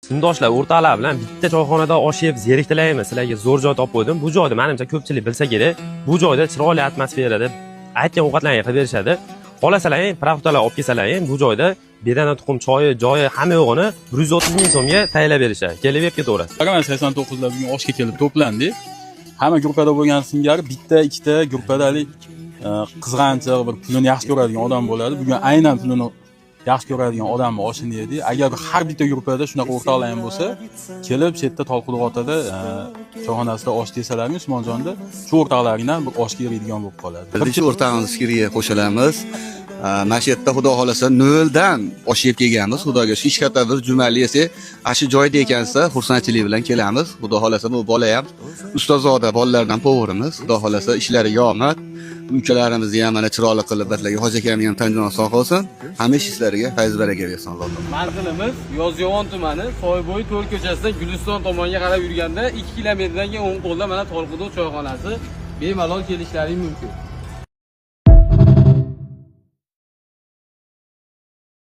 Sinfdoshlar, o'rtoqlar bilan bitta choyxonada osh yeb zeriktilaymi? Sizlarga zo'r joy topib qo'ydim. Bu joyda menimcha ko'pchilik bilsa kerak. Bu joyda chiroyli atmosferada aytgan ovqatlarni qilib berishadi. Xohlasalaring, продукт lar olib kelsalaring, bu joyda bedana tuxum choyi, joyi, hamma yo'g'ini 130 ming so'mga tayyorlab berishadi. Kelib yeb ketaverasiz. Mana 89lar bugun oshga kelib to'plandik. Hamma gruppada bo'lgan singari bitta, ikkita gruppada haligi qizg'anchiq, bir pulini yaxshi ko'radigan odam bo'ladi. Bugun aynan pulini yaxshi ko'radigan odamni oshini yedik. Agar har bitta gruppada shunaqa o'rtoqlar ham bo'lsa, kelib shu yerda Tolquduq otada choyxonasida osh desalaring Usmonjonda, shu o'rtoqlaringdan bir oshga eriydigan bo'lib qoladi. Birinchi o'rtog'imiz fikriga qo'shilamiz. Mana shu yerda, xudo xohlasa, noldan osh yeb kelganmiz. Xudoga shukur, hech qayerda bir jumali yesak, ana shu joyda ekansa, xursandchilik bilan kelamiz. Xudo xohlasa, bu bola ham ustozoda bolalardan повар imiz. Xudo xohlasa, ishlariga omad. Ukalarimizni ham mana chiroyli qilib, batlarga hoji akamni ham tan joni sog' qolsin. Hamisha ishlariga fayz baraka bersin, Alloh taolo. Manzilimiz Yozyovon tumani, Soybo'y 4 ko'chasidan Guliston tomonga qarab yurganda 2 kilometrdan keyin o'ng qo'lda mana Tolquduq choyxonasi. Bemalol kelishlaring mumkin.